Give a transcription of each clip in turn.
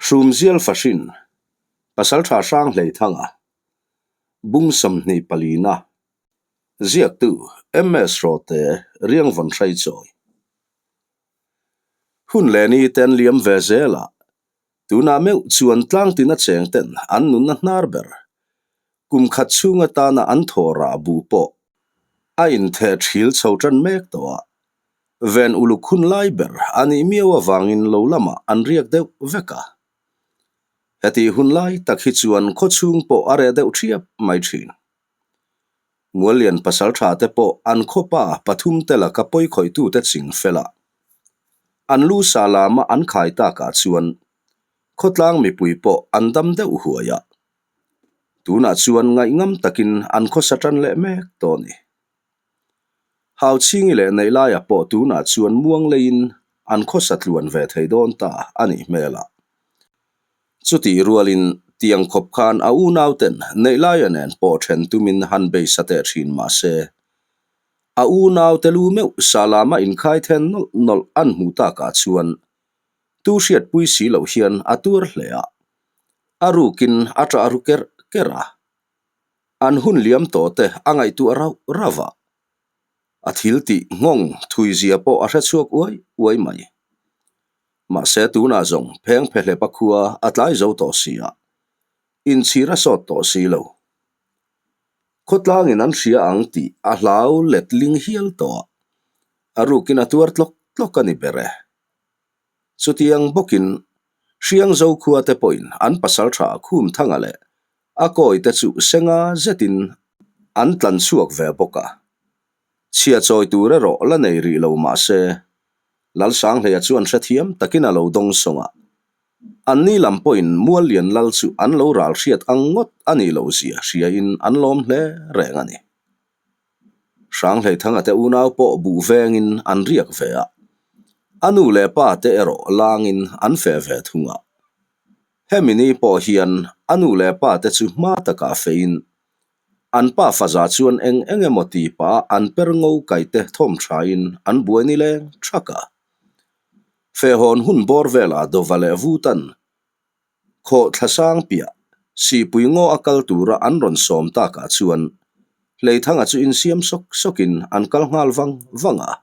Hrumzial Fahrin, Pasaltha Hranghleithanga, Bung 20 palina, Ziaktu, MS Rawte, Riangvawn Hraichawi. Hun leh ni te an liam ve zel a, tunah meuh chuan tlangtina cheng ten an nunna hnar ber, kum khat chhung atana an thaw rah buh pawh a intheh thil chho tan mek tawh a, ven uluk hun lai ber a nih miau avangin lo lamah an riak deuh vek a. Hetih hun lai tak hi chuan khawchhung pawh a reh deuh thiap mai thin. Muallian pasal tha te pawh an khawpa pathum te laka pawi khawihtute ching fel a. An lu sa lama an khai takah chuan khawtlang mipui pawh an dam deuh huai a. Tunah chuan ngaihngam takin an khawsa tan leh mek tawh a ni. Hauchhingi leh Neihlaia pawh tunah chuan muang leiin an khawsa tluan ve thei dawn ta a nih hmel a. Chutih rualin tiang khawp khan a unauten Neihlaia nen pawh then tumin han beisa teh thin mah se, a unaute lu meuh sa lama inkhai then nawlh nawlh an hmuh takah chuan tu hriatpui si loh hian a tuar hle a, a rukin a ṭah ru kerh kerh a. An hun liam tawh te a ngaihtuah rauh rauh a, a thil tih nghawng thui zia pawh a hre chhuak uai uai mai. Mahse tunah zawng pheng phehlep a khua a tlai zo tawh si a, inchhir a sawt tawh si lo. Khawtlangin an hria ang tih a hlau letling hial tawh a, a rukin a tuar tlawk tlawk a ni ber e. Chutiang bawkin Hriangzo khua te pawhin an pasal tha Khumthanga leh a kawi te chu senga zetin an tlan chhuak ve bawk a. Chhia chawi tur erawh la nei rih lo mah se, Lalsanghleia chuan hrethiam takin a lo dawng sawng a. Anni lam pawhin Muallian Lal chu an lo ral hriat ang ngawt a nih loh zia hriain an lawm hle reng a ni. Hranghleithanga te unau pawh buh vengin an riak ve a, a nu leh pa te erawh langin an feh ve thung a. Hemi ni pawh hian a nu leh pa te chu hma takah feiin an pa faza chuan eng eng emaw ti pah an per ngo kai te thawm thain an buai ni leng thak a. Fehhawn hun bawr velah dawva leh vutan Khawh thla sang piah, sihpui ngaw a kal tura an rawn sawm takah chuan Hleithanga chu insiam sawk sawkin an kal nghal vang vang a.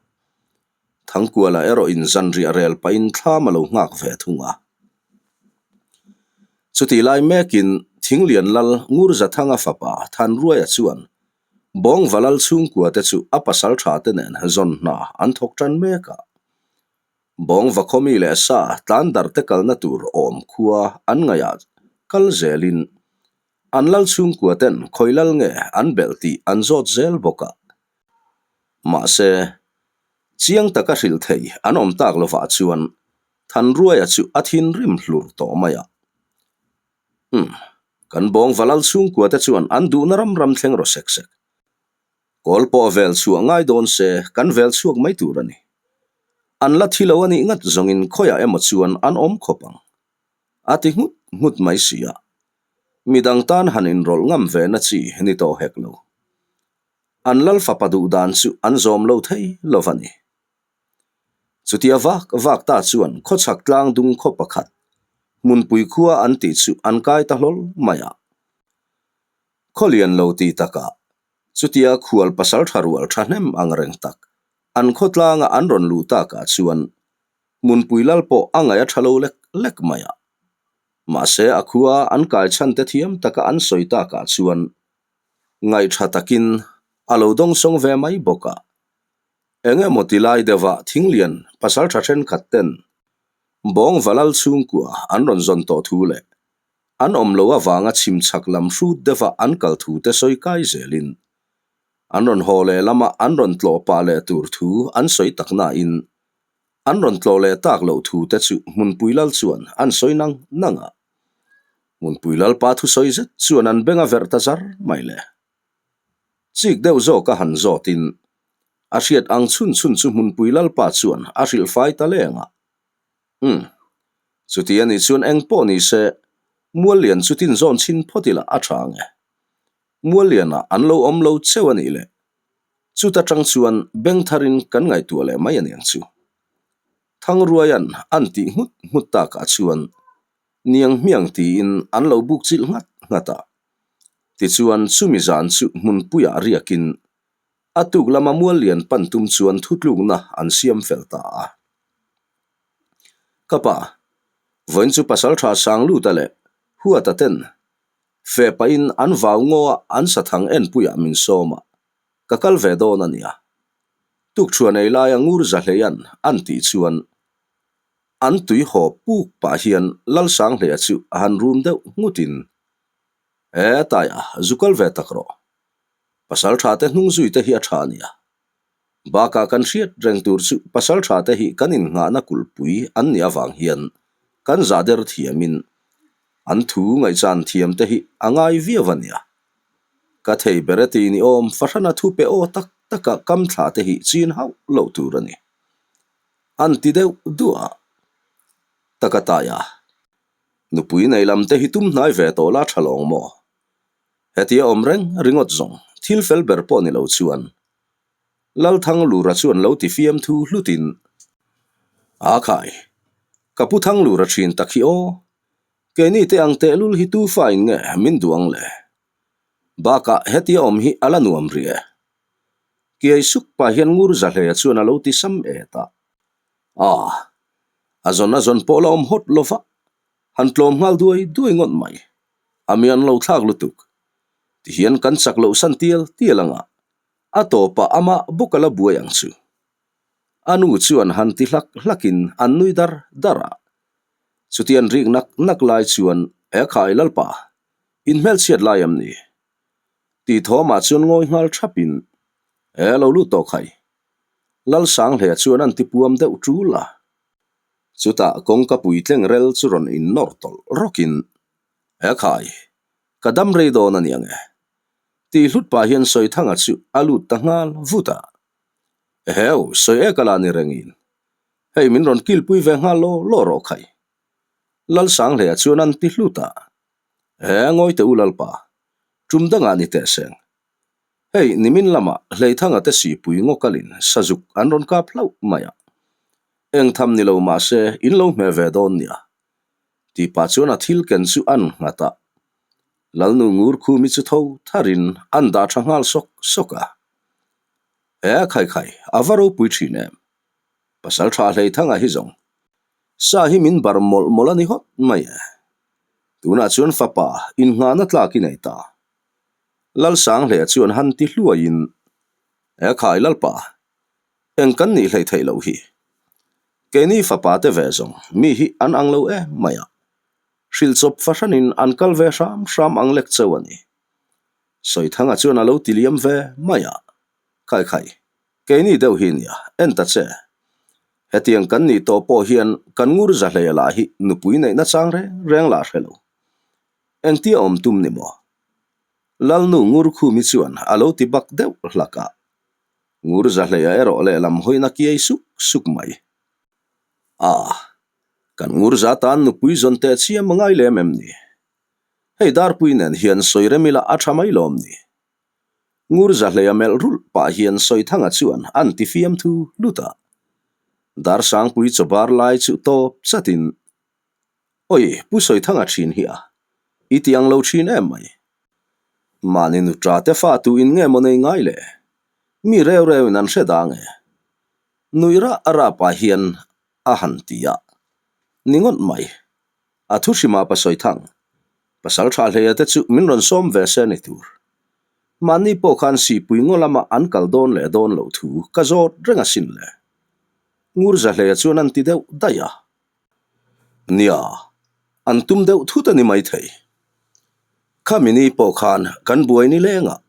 Thangkuala erawhin zanriah rel pahin thlam a lo nghak ve thung a. Chutih lai mekin Thinglian Lal Ngurzathanga fapa Thanruaia chuan Bawngva Lal chhungkua te chu a pasal tha te nen zawn hna an thawk tan mek a. Bawngva khawmi leh sa tlan dar te kalna tur awm khua an ngaihah kal zelin an lal chhungkua ten khawi lal nge an belh tih an zawt zel bawk a. Mahse, chiang taka hrilh thei an awm tak lovah chuan Thanruaia chu a thinrim hlur tawh mai a. Umm, kan Bawngva lal chhungkua te chuan an duhna ram ram thleng rawh sek sek. Kawl pawh vel chhuah ngai dawn se kan vel chhuak mai tur a ni. An la thi lo a nih ngat zawngin khawiah emaw chuan an awm khawp ang. A ti nghut nghut mai si a. Midang tan han inrawlh ngam ve na chi ni tawh hek lo. An lal fapa duh dan chu an zawm lo thei lo va ni. Chutia vak vak ta chuan khawchhak tlang dung khaw pakhat, hmunpui khua an tih chu an kai ta hlawl mai a. Khaw lian lo ti takah Chutia khual pasal tha rual thahnem ang reng tak an khawtlanga an rawn luh takah chuan hmunpui lal pawh a ngaih a tha lo lek lek mai a. Mahse a khua an kai chhan te thiam taka an sawi takah chuan ngaih tha takin a lo dawngsawng ve mai bawk a. Eng emaw ti lai deuhah thinglian pasal tha thenkhat ten Bawngva lal chhungkua an rawn zawn tawh thu leh An awm lo avanga chhim chhak lam hrut deuha an kal thu te sawi kai zelin an rawn haw leh lama an rawn tlawh pah leh tur thu an sawi tak nain an rawn tlawh leh tak loh thu te chu Hmunpui Lal chuan an sawi nang nang a. Hmunpui Lalpa thusawi zet chuan an beng a verh ta zar mai le. Chik deuh zawk a han zawtin a hriat ang chhun chhun chu Hmunpui Lalpa chuan a hrilhfai ta leng a. Umm. Chuti a nih chuan eng pawh ni se, Muallian chu tin zawn chhin phawt ila a tha ang e. Muallianah an lo awm lo cheu a nih le. Chuta tang chuan beng tharin kan ngaihtuah leh mai a niang chu. Thangruaia'n an tih nghut nghut takah chuan. Niang hmiang tiin an lo buk chilh nghat nghat a. Tichuan chumi zan chu hmunpuiah riakin a tuk lama mual lian pan tum chuan thutlukna an siam fel ta a. Ka pa, vawiin chu Pasaltha Sangluta leh Huata ten fe pahin an vau ngaw a an sathang enpuiah min sawm a, ka kal ve dawn a nia. Tukṭhuan ei laia ngur za hleian an tih chuan an tui haw puk pah hian Lalsanghleia chu a han rum deuh nghutin, E Taia, zu kal ve tak rawh. Pasal tha te hnung zui te hi a tha a nia. Bakah kan hriat reng tur chu pasal tha te hi kan innghahna kulhpui an nih avang hian kan zah der thiamin an thu ngaihchan thiam te hi a ngai viau a nia. Ka thei ber e ti ni awm fahrana thu pe aw tak taka kam thla te hi chin hauh loh tur a ni. An ti deuh duah a. Taka taia. Nupui nei lam te hi tum hnai ve tawh la tha lawng maw? Hetia awm reng ringawt zawng thil fel ber pawh ni lo chuan Lalthanglura chuan lo ti fiam thu hlutin, A khai, ka pu Thanglura thin tak hi aw, keini te ang tehlul hi tu fain nge min duh ang le? Bakah hetia awm hi a la nuam rih e. Kiai suk pah hian ngur za hle chuan a lo ti sam et a. A, a zawn a zawn pawh la awm hawt lo va, han tlawm nghal duai duai ngawt mai. A mi an lo thlak lutuk. Tihian kan chak loh san tial tial anga a tawpah amah bawk a la buai ang chu. A nu chuan han ti hlak hlakin an nui dar dar a. Chutian rik nak nak lai chuan E khai Lalpa, in hmelchhiat lai em ni? Tih thawmah chuan ngawi nghal thapin E lo lut tawh khai. Lalsanghlea chuan an ti puam deuh tul a. Chutah kawngka puitleng rel chu rawn innawr tawlh rawkin, E khai, ka dam rei dawn a ni ang e. Tih hlut pah hian Sawithanga chu a lut ta nghal vut a. Eheu, sawi ek a la ni rengin. Hei min rawn kilpui ve nghal law law rawh khai. Lalsanghlea chuan an ti hlut a. E, ngawi teh u Lalpa, tum dangah ni teh seng. Hei, nimin lamah Hleithanga te sipui ngaw kalin sazuk an rawn kap hlauh mai a. Eng tham ni lo mah se in lo hmeh ve dawn nia. Tih pah chuan a thil ken chu an nghat a. Lalnu ngur khumi chu tho tharin an dah tha nghal sawk sawk a. E khai khai, a va ropui thin em? Pasal tha Hleithanga hi zawng sa hi min bar mawlh mawlh a ni hawt mai e. Tunah chuan fapa innghahna tlak i nei ta. Lalsanghlea chuan han ti hluaiin, E khai Lalpa, eng kan nih hleih theih loh hi. Keini fapa te ve zawng mi hi an ang lo em mai a, hrilh chawp fahranin an kal ve hram hram ang lek chauh a ni. Sawithanga chuan a lo ti liam ve mai a, Khai khai, keini deuh hi nia, en ta che. Hetiang kan nih tawh pawh hian kan ngur za hlei lah hi nupui neihna chang reng reng lah hre lo. Engtia awm tum ni maw? Lalnu Ngurkhumi chuan a lo ti bak deuh hlak a. Ngur Zahleia erawh lehlam hawina kiai suk suk mai. A, kan Ngur za tan nupui zawn teh chiam a ngai lem em ni? Hei Darpui nen hian sawi rem ila a tha mai lawm ni? Ngur Zahleia melh rulh pah hian Sawithanga chuan an ti fiamthu lut a. Darsangpui chawbar lai chu tawp chatin Oi, Pu Sawithanga thin hi a, i ti ang lo thin em mai. Mahni nutra te fa tu in nge maw nei ngai le? Mi reu reu in an hre dang e. Nuih rah a rah pah hian a han ti a. Ni ngawt mai. A thu hrimah Pa Sawithang, pasal tha hleia te chu min rawn sawm ve se ni tur. Mahni pawh khan sihpui ngaw lamah an kal dawn leh dawn loh thu ka zawt reng asin le. Ngur za hleia chuan an ti deuh daih a. Nia, an tum deuh thut a ni maithei. Khami ni pawh khan kan buai ni lengah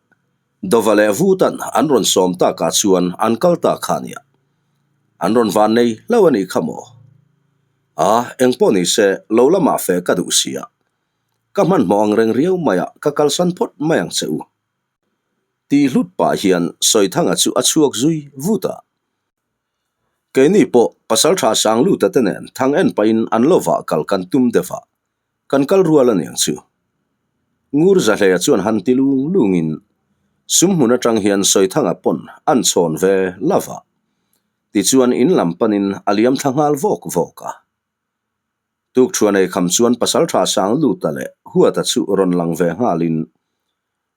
Dova leh Vutan an rawn sawm takah chuan an kal ta kha nia. An rawn van nei hlauh a nih kha maw? A, engpawh ni se lo lamah fe ka duh sia. Ka hmanhmawh ang reng riau maiah ka kalsan phawt mai ang che u. Tih hlut pah hian Sawithanga chu a chhuak zui vut a. Keini pawh Pasaltha Sangluta te nen thang en pahin an lo vah kal kan tum deuh a, kan kal rual a niang chu. Ngur Zahleia chuan han ti lung lungin sumhmun atang hian Sawithanga pawn an chhawn ve la va, tichuan in lam panin a liam thla nghal vawk vawk a. Tukṭhuan ei kham chuan Pasalṭha Sangluta leh Huata chu rawn lang ve nghalin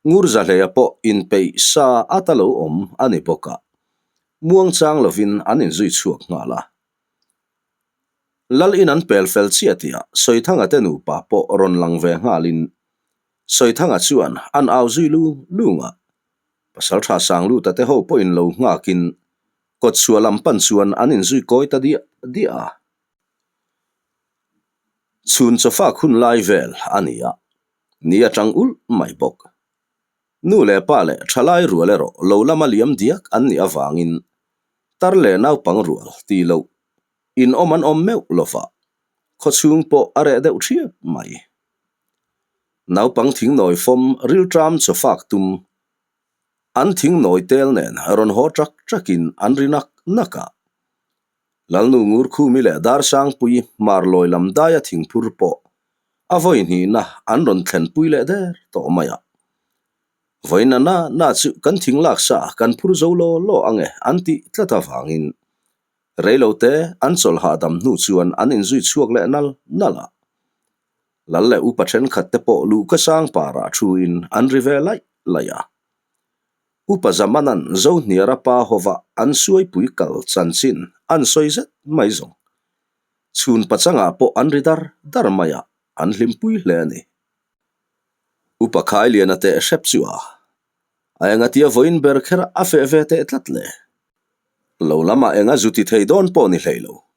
Ngurzahleia pawh inpeih sa ata lo awm a ni bawk a, muangchang lovin an inzui chhuak nghal a. Lal in an pel fel chiah tihah Sawithanga te nupa pawh rawn lang ve nghalin Sawithanga chuan an au zui lung lung a, Pasalṭha Sangluta te ho pawhin lo nghakin kawtchhuah lam pan chuan an inzui kawi ta diah diah a. Chhun chawfak hun lai vel a ni a, ni atang ulh mai bawk. Nu leh pa leh thalai rual erawh lo lama liam diak an nih avangin tar leh naupang rual tih loh in awm an awm meuh lova, khawchhung pawh a reh deuh thiap mai. Naupang thingnawi fawm rilṭam chawfak tum an thingnawi tel nen rawn haw ṭak ṭakin an ri nak nak a. Lalnu Ngurkhumi leh Darsangpui Hmarlawi lam daia thingphur pawh a vawi hnihna an rawn thlenpui leh der tawh mai a. Vawiina na na chu kan thing laksa kan phur zo law law ang e an tih tlat avangin reilote an chawlh hahdam hnu chuan an inzui chhuak leh nal nal a. Lal leh upa thenkhat te pawh luhka sang parah thuin an ri ve laih laih a. Upa Zamanan Zohniara pa hova an suaipui kal chanchin an sawi zet mai zawng. Chhun pachangah pawh an ri dar dar mai a, an hlimpui hle a ni. Upa Khailiana teh hrep chu a, a engatia vawiin ber kher a feh ve teh tlat le. Lo lamah enga zu ti thei dawn pawh ni hlei lo.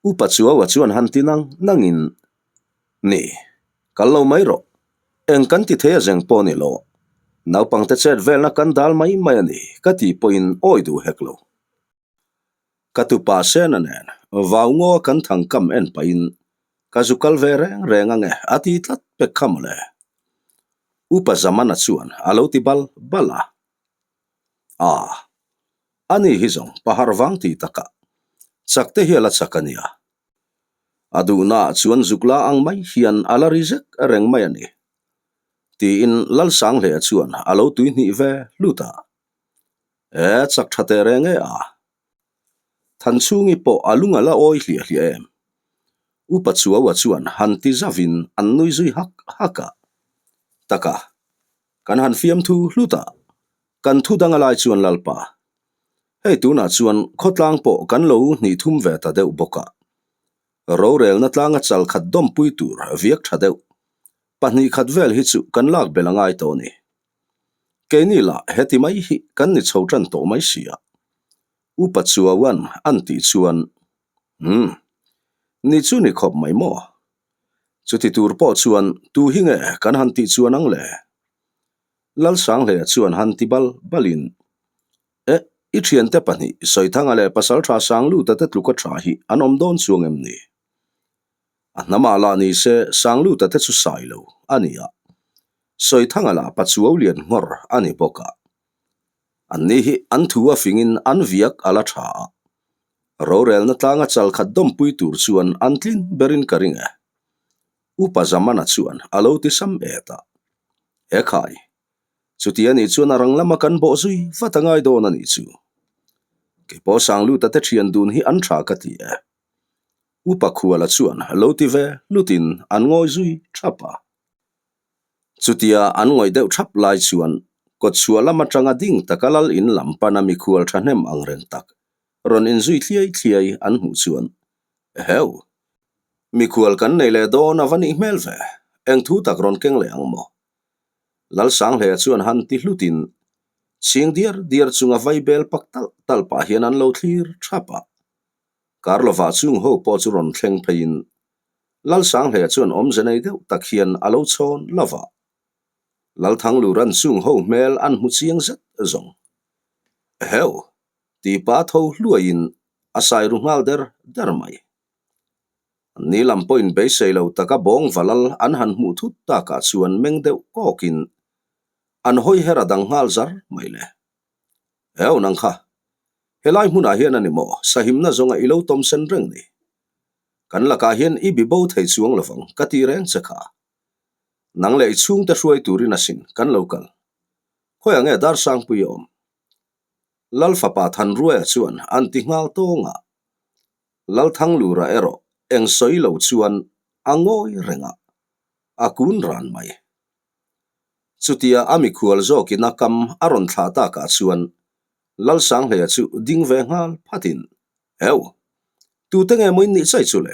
Upa Chuaua chuan han ti nang nangin, Ni, kal lo mai rawh. Eng kan ti thei a zeng pawh ni lo. Naupangte chet velna kan dal mai mai a ni, ka ti pawhin awi duh hek lo. Ka tupa Sena nen vau ngaw a kan thang kam en pahin ka zu kal ve reng reng ange a ti tlat pek kha mawle. Upa Zamana chuan a lo ti bal bal a. Aah. Ani hi zawng pahar vang ti takah chak te hi a la chak a nia. A duhnaah chuan zuk la ang mai hian a la ri zek reng mai a ni, tiin Lalsanghleia chuan a lo tuihnih ve hlut a. E, chak tha teh reng e a. Thanchhungi pawh a lung a la awi hliah hliah em? Upa Chuaua chuan han ti zavin an nui zui hak hak a. Taka, kan han fiamthu hlut a, kan thu dang a lai chuan Lalpa, Hei tunah chuan khawtlang pawh kan lo hnih thum ve ta deuh bawk a. Rorelna tlanga chal khat dawmpui tur viak tha deuh. 2 khat vel hi chu kan lak bel a ngai tawh a ni. Keini lah heti mai hi kan ni chho tan tawh mai si a. Upa Chuauan an tih chuan, Umm, ni chu ni khawp mai maw? Chuti tur pawh chuan tu hi nge kan han tih chuan ang le? Lalsanghleia chuan han ti bal balin, E, i thiante 2 Sawithanga leh Pasaltha Sangluta te tluka tha hi an awm dawn chuang em ni? A hnamah lah ni se Sangluta te chu sai lo a ni a, Sawithanga lah Pachuau lian nghawr a ni bawk a. Anni hi an thu a fingin an viak a la tha a, rorelna tlanga chal khat dawmpui tur chuan an tlin berin ka ring e. Upa Zamana chuan a lo ti sam et a. He khai, chuti a nih chuan a rang lama kan bawh zui vat a ngai dawn a nih chu. Keipawh Sangluta te thian dun hi an tha ka ti e. Upa Khuala chuan lo ti ve hlutin an ngawi zui thap a. Chutia an ngawih deuh thap lai chuan kawtchhuah lam atanga ding taka lal in lam pana mikhual thahnem ang reng tak rawn inzui thliai thliai an hmuh chuan, Eheu! Mikhual kan nei leh dawn a va nih hmel ve, eng thu tak rawn keng leh ang maw? Lalsanghleia chuan han ti hlutin chhing diar diar chunga vai bel pak talh talh pah hian an lo thlir thap a. Karlova chung ho pawh chu rawn thleng pheiin Lalsanghleia chuan awmze nei deuh tak hian a lo chhawn lo va. Lalthangluran chung ho hmel an hmu chiang zet zawng. Eheu! Tipa tho hluaiin a sai ru nghal der der mai. Ni lam pawhin beisei lo taka bawng valal an han hmuh thut takah chuan meng deuh kawkin an hawi her a dang nghal zar mai le. Heu nang kha, helai hmunah hian a ni maw sahimna zawnga i lo tawm sen reng ni? Kan lakah hian i bi bo thei chuang lovang ka ti reng che kha. Nang leh i chhungte hruai turin asin kan lo kal. Khawiah nge Darsangpui a awm? Lalfapa Thanruaia chuan an ti nghal tawng a. Lalthanglura erawh eng sawi lo chuan a ngawi reng a, a kun ran mai. Chutia a mikhual zawkin a kam a rawn thlah takah chuan Lalsanghleia chu ding ve nghal phatin, Eu! Tute nge maw in nih chai chu le?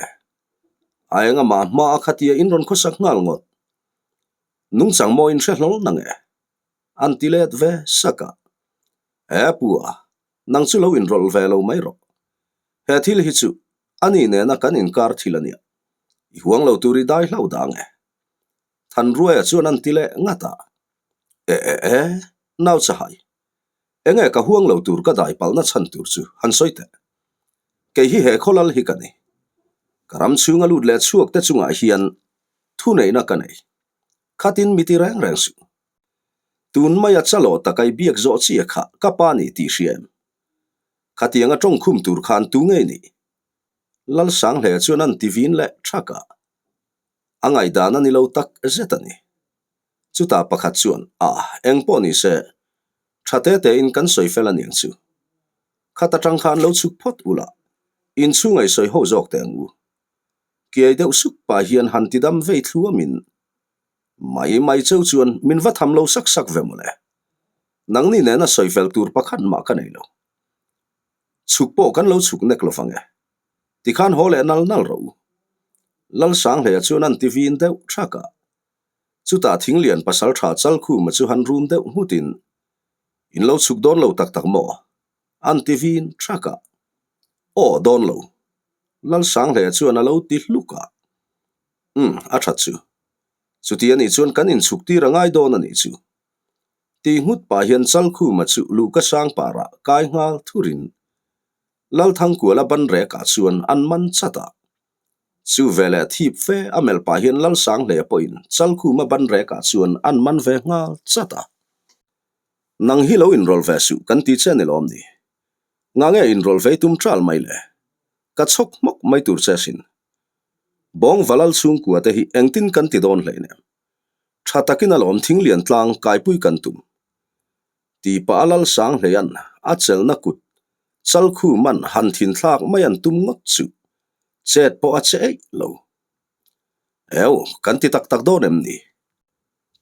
A engamah hma a khatia in rawn khawsak nghal ngawt. Nungchang maw in hre hlawl na nge? An ti let ve sak a. E pu a, nang chu lo inrawlh ve lo mai rawh. He thil hi chu ani nena kan inkar thil a nia. I huang lo tur i dai hlauh dang e. Thanruaia chuan an ti leh ngat a. E e e, nau chahai. Enge ka huang lo tur ka dai palhna chhan tur chu han sawi teh. Kei hi he khawlal hi ka ni. Ka ram chhunga lut leh chhuak te chungah hian thuneihna ka nei. Khatin mi ti reng reng suh. Tun maia chalaw takai biak zawh chi a kha ka pa ni tih hria em? Khatianga tawngkhum tur khan tu ngei ni? Lalsanghlea chuan an ti vin leh thak a. A ngaihdan a ni lo tak zet a ni. Chutah pakhat chuan, A, eng pawh ni se, tha te tein kan sawi fel a niang chu. Khat atang khan lo chhuk phawt ula, inchhung ei sawi ho zawk teh ang u. Kiai deuh suk pah hian han tidam vei thluamin, Mai mai cheu chuan min va tham lo sak sak ve mawle. Nangni nena sawi fel tur pakhat mah ka nei lo. Chhuk pawh kan lo chhuk nek lovang e. Tikhan haw leh nal nal rawh u. Lalsanghleia chuan an ti vin deuh thak a. Chutah thinglian pasal tha Chalkhuma chu han rum deuh nghutin, In lo chhuk dawn lo tak tak maw? An ti vin thak a. Aw dawn lo. Lalsanghleia chuan a lo ti hluk a. Umm, a that chu. Chuti a nih chuan kan inchhuk tir a ngai dawn a nih chu. Ti nghut pah hian Chalkhuma chu luhka sang parah kai nghal thurin Lalthangkuala ban rekah chuan an man chat a. Chu veleh thip fe a melh pah hian Lalsanghleia pawhin Chalkhuma ban rekah chuan an man ve nghal chat a. Nang hi lo inrawlh ve suh kan ti che ni lawm ni? Nga nge inrawlh vei tum ṭal mai le? Ka chhawk hmawk mai tur che sin. Bawng Valal chhungkua te hi engtin kan ti dawn hleinem. Tha takin alawm thinglian tlang kaipui kan tum. Ti pah a Lalsanghleia'n a chelna kut Chalkhu man han thinthlak mai an tum ngawt chu chet pawh a che eih lo. Eu, kan ti tak tak dawn em ni?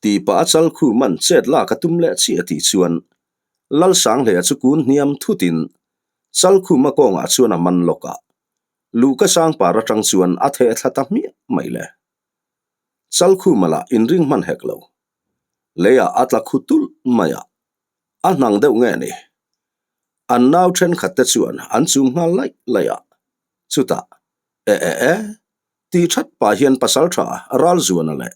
Ti pah a Chalkhu man chet lak a tum leh chiah tih chuan Lalsanghleia chu kun hniam thutin Chalkhuma kawngah chuan a man lawk a, luhka sangpar atang chuan a theh thla ta hmiah mai le. Chalkhuma lah inring hman hek lo. Leiah a tla khu tulh mai a, a hnang deuh nge ni? An nau thenkhat te chuan an chum nghal laih laih a, chutah, E e e, ti that pah hian pasaltha Ralzuana leh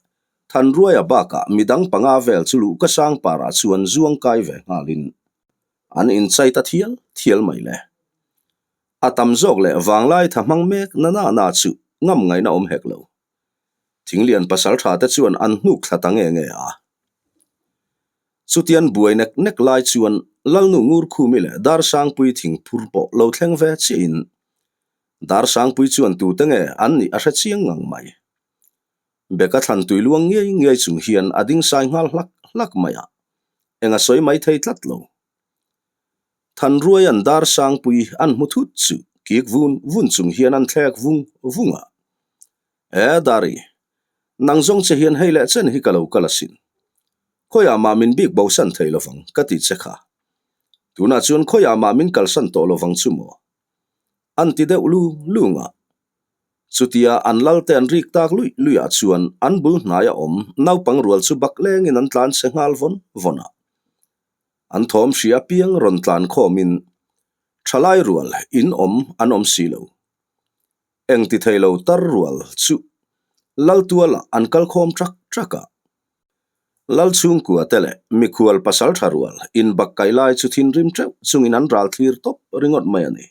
Thanruaia bakah midang panga vel chu luhka sang parah chuan zuang kai ve nghalin an inchai ta thial thial mai le. A tam zawk leh vanglai tha hmang mek na na na chu ngam ngaihna awm hek lo. Thinglian pasal tha te chuan an hnuk thla ta nge nge a. Chutian buai nek nek lai chuan Lalnu Ngurkhumi leh Darsangpui thingphur pawh lo thleng ve chiahin Darsangpui chuan tute nge an nih a hre chiang ngang mai. Beka thlan tui luang ngiai ngiai chung hian a ding sai nghal hlak hlak mai a, eng a sawi mai thei tlat lo. Thanruaia'n Darsangpui an hmu thut chu kik vun vun chung hian an thlek vung vung a. E Dari, nang zawng che hian hei leh chen hi ka lo kal asin. Khawiah mah min bik bosan thei lovang ka ti che kha. Tunah chuan khawiah mah min kalsan tawh lovang chu maw? An ti deuh lung lung a. Chutia an lalte an rik tak luih luihah chuan an bul hnaia awm naupang rual chu bak lengin an tlan chhe nghal vawn vawn a. An thawm hria apiang rawn tlan khawmin thalai rual in awm an awm si lo. Eng ti thei lo tar rual chu Laltualah an kal khawm ṭak ṭak a. Lal chhungkua te leh mikhual pasal ṭha rual inbak kaih lai chu thinrim ṭeuh chungin an ral thlir tawp ringawt mai a ni.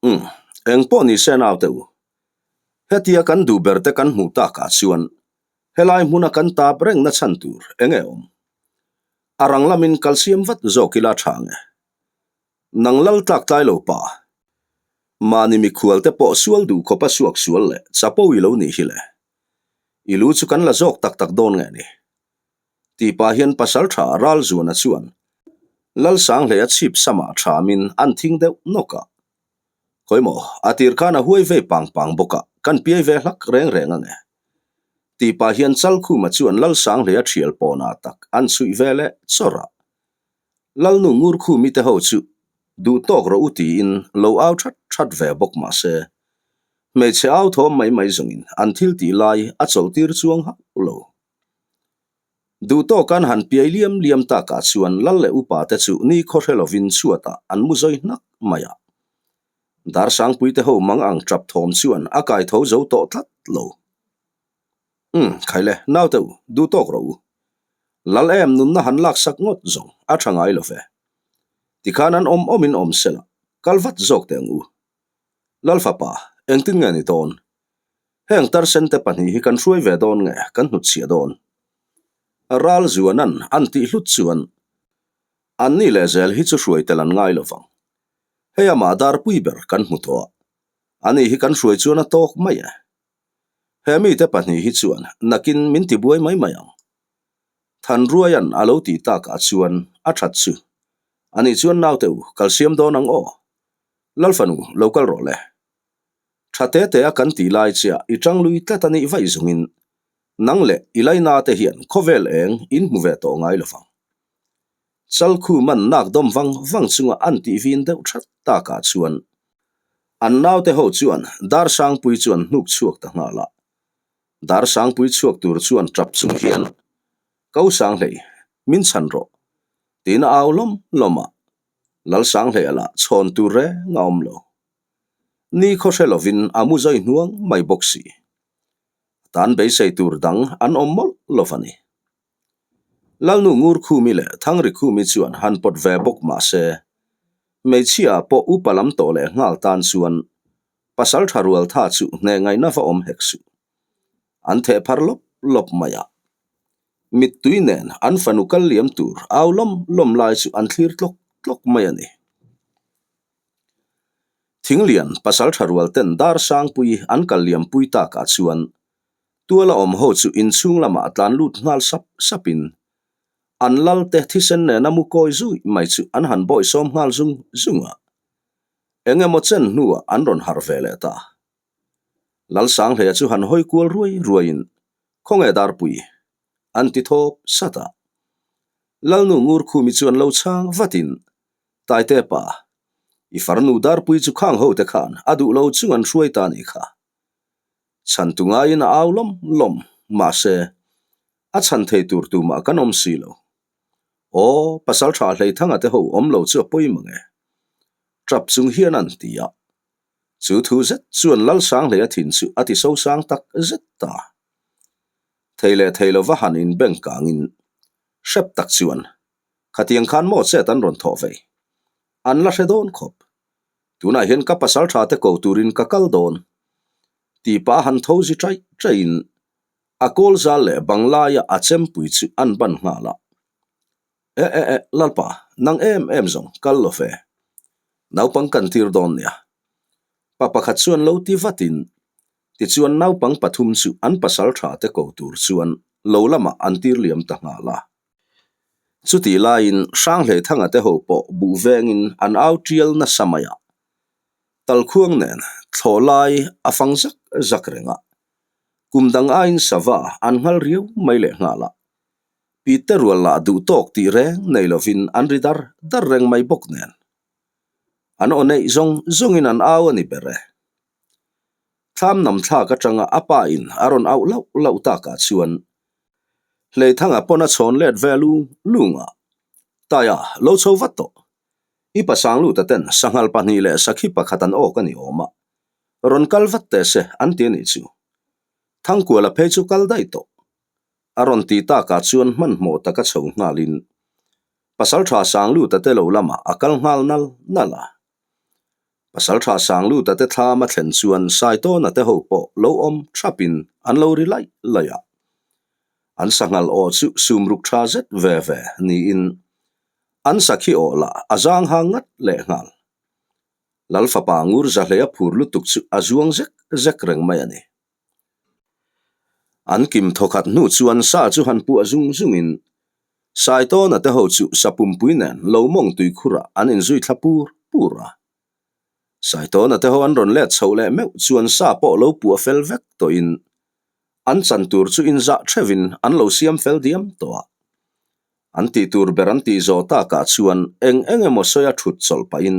Umm, eng pawh ni se naute u. Hetia kan duh ber te kan hmuh takah chuan helai hmuna kan tap reng na chhan tur eng nge awm? A rang lamin kal siam vat zawk ila tha nge? Nang lal tlak tlai lo pa. Mahni mikhual te pawh sual duh khawpa suak sual leh chapo i lo nih hi le. I lu chu kan la zawk tak tak dawn nge ni? Tih pah hian pasal tha Ralzuana chuan Lalsanghleia chhip samah thamin an thing deuh nawk a. Khawimaw, a tir khan a huai vei pang pang bawk a, kan piai ve hlak reng reng ange. Tih pah hian Chalkhuma chuan Lalsanghleia thial pawnah tak an chhuih ve leh chawrh a. Lalnu Ngurkhumi te ho chu duh tawk rawh u tiin lo au that that ve bawk mah se, hmeichhe au thawm mai mai zawngin an thil tih lai a chawlhtir chuang hauh lo. Duh tawkan han piai liam liam takah chuan lal leh upa te chu ni khaw hre lovin chhuatah an mu zawi hnak mai a. Darsangpui te ho mang ang tap thawm chuan a kai tho zo tawh tlat lo. Umm, khaile, naute u, duh tawk rawh u. Lal em nunna han laksak ngawt zawng a tha ngai lo ve. Tikhan an awm awmin awm sela, kal vat zawk teh ang u. Lal fapa, engtin nge ni dawn? Heng tarsen te pahnih hi kan hruai ve dawn nge kan hnutchhiah dawn? Ral Zuanan an tih hlut chuan anni leh zel hi chu hruai tel an ngai lo vang. Hei amah darpui ber kan hmu tawh a, ani hi kan hruai chuan a tawk mai e. He mite pahnih hi chuan nakin min tibuai mai mai ang. Thanruaia'n a lo tih takah chuan a that chu. Ani chuan naute u kal siam dawn ang aw. Lalfanu lo kal rawh le. Tha te te a kan tih lai chiah i tang lui tlat a nih vaih zungin nang leh i laina te hian khawvel eng in hmu ve tawh ngai lovang. Chalkhu man nak dawm vang vang chunga an tih vin deuh that takah chuan an naute ho chuan Darsangpui chuan hnuk chhuak ta nghal a. Darsangpui chhuak tur chuan tap chung hian Ko Sanghlei, min chhan rawh tiin a au lawm lawm a. Lalsanghleia lah chhawn tur reng a awm lo. Ni khaw hre lovin a mu zai hnuang mai bawk si. A tan beisei tur dang an awm mawlh lo va ni. Lalnu Ngurkhumi leh Thangrikhumi chuan han pawt ve bawk mah se, hmeichhia pawh upa lam tawh leh nghal tan chuan pasal tha rual tha chu hneh ngaihna va awm hek suh. An theh phar lawp lawp mai a. Mittui nen an fanu kal liam tur au lawm lawm lai chu an thlir tlawk tlawk mai a ni. Thinglian pasal tha rual ten dar sangpui an kal liam pui takah chuan tuala awm ho chu inchhung lamah tlan lut nghal sap sap in an lal te thisen nena mu kawi zui mai chu an han bawisawm nghal zung zung a. Eng emaw chen hnuah an rawn harh ve leh ta. Lalsanghleia chu han hawi kual ruai ruaiin Khawnge Darpui? an ti thawp sat a. Lalnu Ngurkhumi chuan lo chhang vatin Taite pa, i farnu Darpui chu khang ho te khan a duh lo chung an hruai ta nih kha. Chhan tu ngaiin a au lawm lawm, mahse, a chhan thei tur tumah kan awm si lo. Aw, pasal tha Hleithanga te ho awm lo chu a pawi mang e. Tap chung hian an ti a. Chu thu zet chuan Lalsanghleia thin chu a ti sosang tak zet ta. Thei leh thei lova han inbeng kangin hrep tak chuan Khatiang khan maw chet an rawn thawh vei? An la hre dawn khawp. Tunah hian ka pasal tha te ko turin ka kal dawn. Tih pah han tho zi chaih chaihin a kawl zal leh bang laia a chempui chu an ban nghal a. E e e, Lalpa, nang em em zawng kal lo ve. Naupang kan tir dawn nia. Pa pakhat chuan lo ti vatin, tichuan naupang pathum chu an pasal tha te ko tur chuan lo lamah an tir liam ta nghal a. Chutih laiin Hranghleithanga te ho pawh buh vengin an au tial nasa mai a, talkhuang nen thlawh lai a fang zak zak reng a, kum dang aiin sava an nghal riau mai leh nghal a, Pite rual lah duh tawk tih reng nei lovin an ri dar dar reng mai bawk nen. An aw neih zawng zawngin an au a ni ber e. Thlam nam thlak atanga a pa in a rawn auh lauh lauh takah chuan Hleithanga pawn a chhawn let ve lung lung a, Taia, lo chho vat tawh. I pasang luta ten sanghal pahnih leh sakhi pakhat an awk a ni awm a, rawn kal vat teh se an ti a nih chu. Thangkuala phei chu kal daih tawh. A rawn ti takah chuan hmanhmawh taka chho nghalin Pasaltha Sangluta te lo lamah a kal nghal nal nal a. Pasaltha Sangluta te thlam a thlen chuan Saitawna te ho pawh lo awm thapin an lo ri laih laih a. An sanghal aw chu sumruk tha zet ve ve niin an sakhi aw lah a zang hang ngat leh nghal. Lal fapa ngur zahlei a phur lutuk chu a zuang zek zek reng mai a ni. An kim thawkhat hnu chuan sa chu han puah zung zungin Saitawna te ho chu sa pumpui nen lo mawng tuikhurah an inzui thla pur pur a. Saitawna te ho an rawn let chhoh leh meuh chuan sa pawh lo puah fel vek tawhin an chan tur chu inzah theuhin an lo siam fel diam tawh a. An tih tur ber an tih zawh takah chuan eng eng emaw sawi a thut chawlh pahin